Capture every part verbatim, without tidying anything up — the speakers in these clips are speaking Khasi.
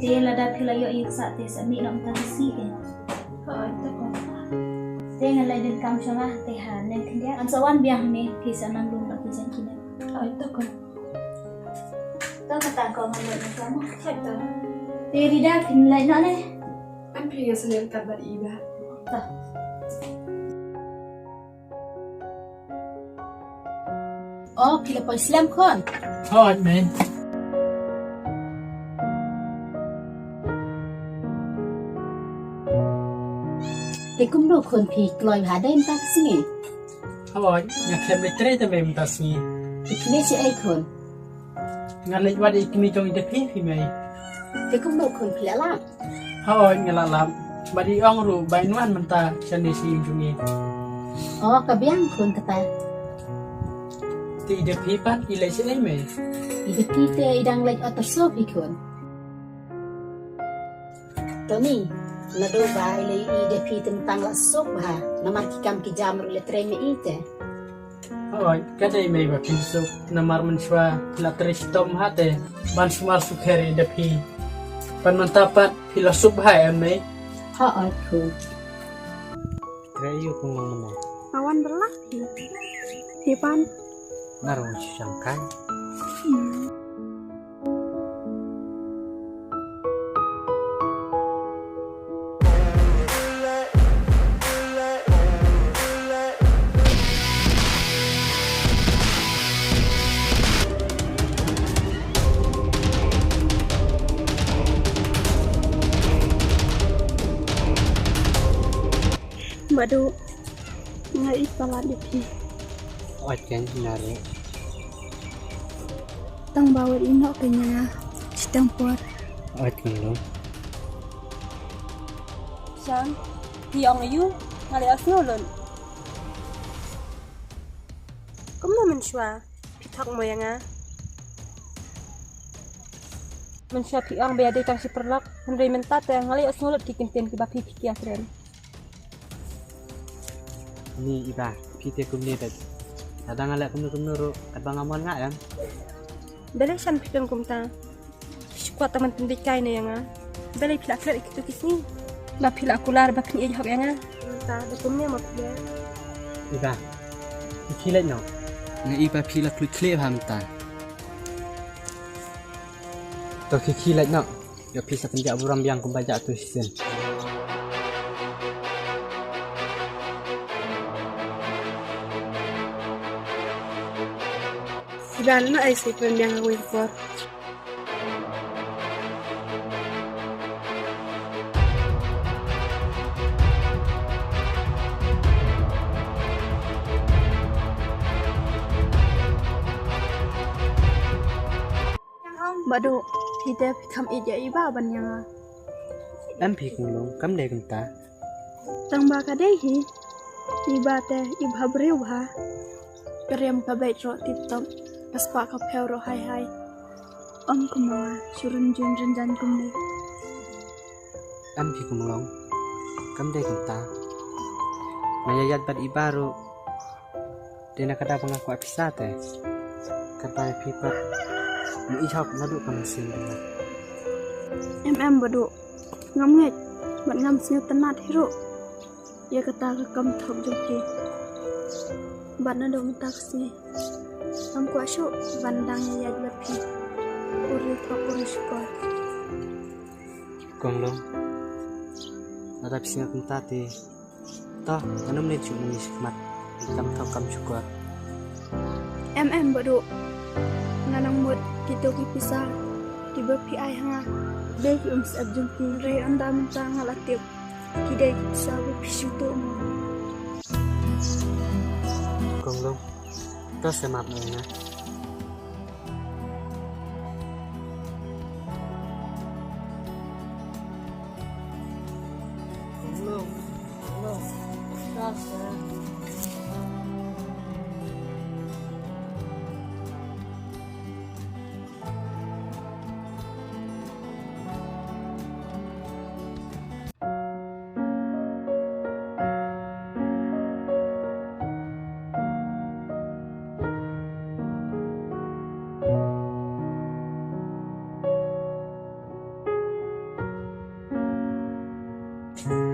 Te lada phi la ïoh ïa ka sah te sa mih noh mynta ka sngi te. Hooid, to ko. Te ngan leit donkam sha nga te ha neng khyndiat ngan sa wan biang hangne, phi sa nang lum bad phi jong kine. Hooid, to ko. To kata ko ngan leit noh sha nga. Hooid, to. Te Rida phin leit noh ne? Em phi, nga sa leit ryngkat bad i Bah. To. O, phi la poi slem khun. Hooid mei. Te kumno khun, phi kloi bha dei mynta ka sngi? Hooid, nga khlem leit trei te mei mynta sngi. Te kine shaei khun? Nga leit wad ïa i kmie jong i Daphi phi mei. Te kumno khun, phi la lap? Hooid, nga la lap. Bad i ong ruh ba in wan mynta shane sha ïing jong ngi. O, ka biang khun kata. Te i Daphi pat i leit shaei mei? I Daphi te i dang leit ot tyrso phi khun. Tony, naduh ba i leit i Daphi te mynta nga la suk bha namar ki kam ki jam ruh la trei mei i te. Hooid, ka dei mei ba phin suk namar mynshuwa phi la trei shitom bha te ban sumar sukher ïa i Daphi. Bad mynta pat phi la suk bha em mei? Hooid khun. Trei ïa u kong long mynne. Awan bala. Ipan. Nga ruh shu shang kai. Badu, nga i palat ïa phi. Ot kan nare. Tang ba wat ïehnoh ka ïa nga. Shitang por. Ot kan long. Shan, phi ong aïu, nga leh ot sngewlut. Kumno mynshuwa phi thok mo ïa nga? Mynshuwa phi ong ba ïadei tang shi paralok, hynrei mynta te nga leh ot sngewlut ki kyntien kiba phi phi ïatren. Ni i Bah, phi te kumne bad. Lada nga leh kumno kumno ruh, katba nga mon nga em. Balei shan phi don kumta? Phi shu kwah tang ban pyndait kai ne ïa nga? Balei phi la klet ïa kito ki sngi? Ba phi la kular ba phin ïeit hok ïa nga. Mynta da kumne mo phi leh? I Bah, phi khie leit noh. Nga i ba phi la khlem khleh bha mynta. To khie khie leit noh. Ïa phi sa pynjah burom biang kumba jah tu shisien. Sida lano ai sa pynbiang ha kawei ka por. Badu, phi te phi kham ïeit ïa i Bah ban ïa nga. Em phi Kumlong, kam dei kumta. Tang ba ka dei hi. I Bah te i bha briew bha. Ka riam ka beit ruh tip top. Ka spah ka phew ruh hai hai. Ym kum ma nga, shu rynjun rynjan kumne. Em phi Kumlong, kam dei kumta. Nga ïaid bad i Bah ruh. Dei na ka daw ba nga kwah pisa te. Katba ïa phi pat, nga ïohi naduh ka mynsiem jong nga. Em em Badu, ngam ngeit bad ngam sngewtynnat hi ruh ïa kata ka kam thok jong phi. Bad naduh mynta ka sngi, ngam kwah shuh ban dang ïaid bad phi. U riew thok u riew shukor. Kumlong, lada phi sngew kumta te, to, ngan ym leit shuh mynne shakhmat. Kam thok kam shukor. Em em Badu. Nga nang mut kito ki pisa kiba phi ai ha nga. Dei ki umsyep jong phi. Hynrei ynda mynta nga la tip ki dei ki pisa ba phi shu tuh mo. Kumlong, to sa map ïa nga.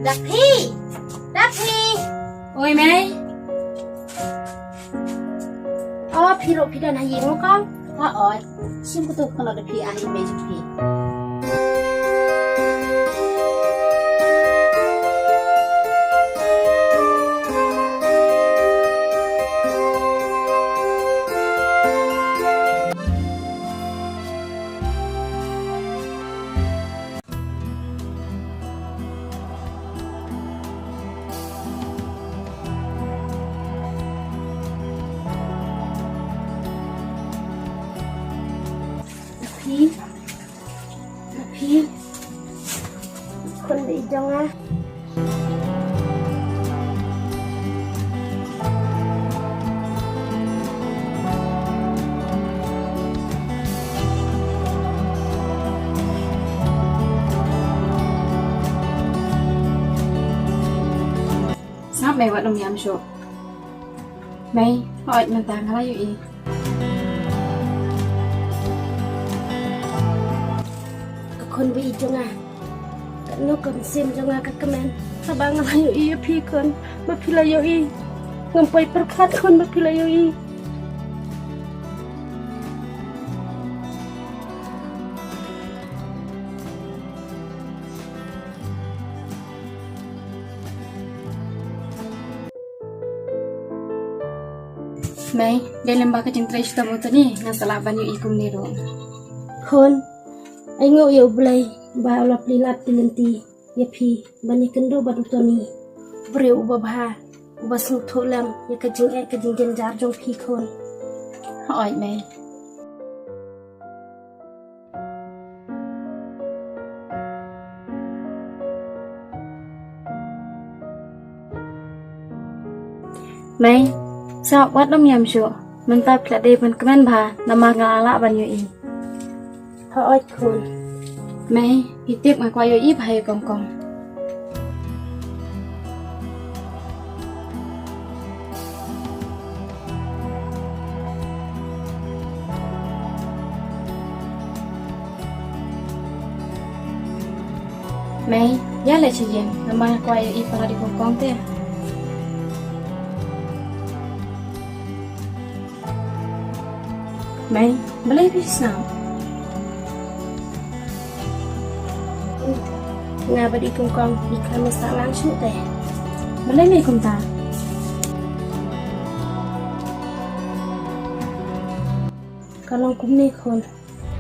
Daphi! Daphi! Oi, Mei. O, phi ruh phi don ha ïing mo kong? Hooid. Shim katu ka la Daphi, ai Mei jong phi. Phi, phi, khun ba ïeit jong nga. Sngap Mei, wat nym ïam shuh. Mei, hooid mynta nga la ïohi. Ka khun ba ïeit jong nga. Katno ka mynsiem jong nga ka kmen. Haba nga la ïohi ïa phi khun ba phi la ïohi. Ngam poi pyrkhat khun ba phi la ïohi. Mei, dei lem ba ka jingtrei shitom u Tony, nga sa lah ban ïohi kumne ruh. Khun, ai nguh ïa U Blei ba u la plie lad plie lynti ïa phi ban ïakynduh bad u Tony. Briew uba bha, uba sngewthuh lem ïa ka jingeh ka jingjynjar jong phi khun. Hooid Mei. Mei, sa wat nym ïam shuh. Mynta phi la dei ban kmen bha namar nga la lah ban ïohi. Hooid khun. Mei, phi tip nga kwah ïohi bha ïa kong kong. Mei, ïa leit sha ïing, namar nga kwah ïohi palat ïa kong kong te. Mei, balei phi sngap? Nga bad i kong kong i khlem sah lang shuh te. Balei Mei kumta? Ka long kumne khun.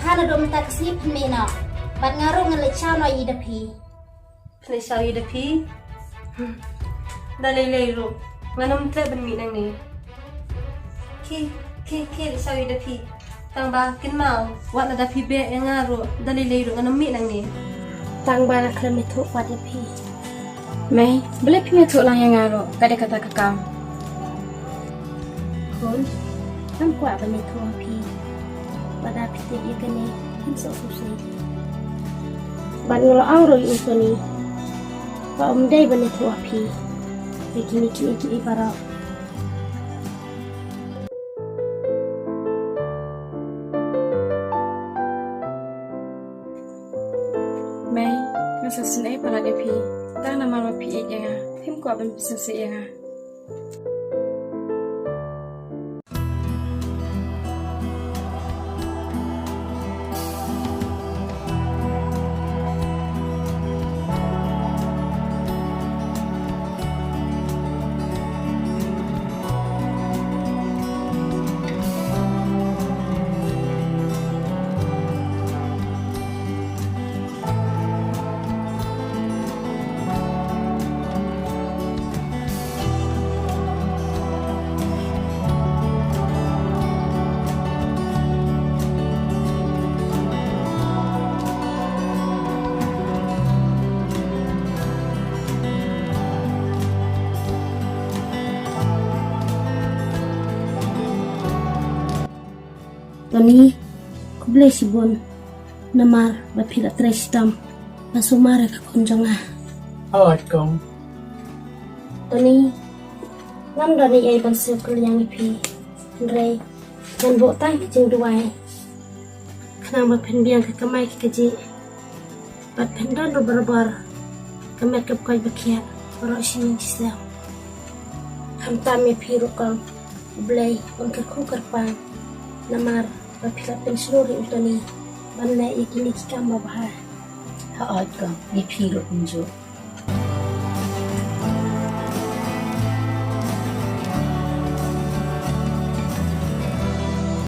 Ha, naduh mynta ka sngi phin mih noh. Bad nga ruh ngan leit shaw noh ïa i Daphi. Phi leit shaw ïa i Daphi? Hmm. Da lei lei ruh ngan ym treh ban mih nangne. Khie, khie, khie leit shaw ïa i Daphi. Tang ba kynmaw, wat lada phi beh ïa nga ruh, da lei lei ruh ngan ym mih nangne. Tang ba nga khlem ïathuh pat ïa phi. Mei, balei phim ïathuh lang ïa nga ruh, ka dei kata ka kam. Khun, ngam kwah ban ïathuh ha phi. Ba da phi tip ïa kane, phin sngewsih. Bad nga la ong ruh ïa u Tony ba um dei ban ïathuh ha phi ïa kine kiei kiei baroh. Mei, nga sa sngewsih palat ïa phi. Tang namar ba phi ïeit ïa nga, phim kwah ban pynsngewsih ïa nga. Tony, khublei shibun namar ba phi la trei shitom ban sumar ïa ka khun jong nga. Hooid kong. Tony, ngam don ei ei ban sngewkylliang ïa phi, hynrei ngan buh tang ka jingduwai khnang ba phin biang ka kamai ka kajih bad phin don ruh barabor Ka met ka poi ba khiah baroh shi ïing shi sem. Khamtam ïa phi ruh kong, U Blei un kyrkhu kyrpang. Namar ba phi la pynshlur ïa u Tony ban leh ïa kine ki kam babha. Ha ot kong, ïa phi ruh kumjuh.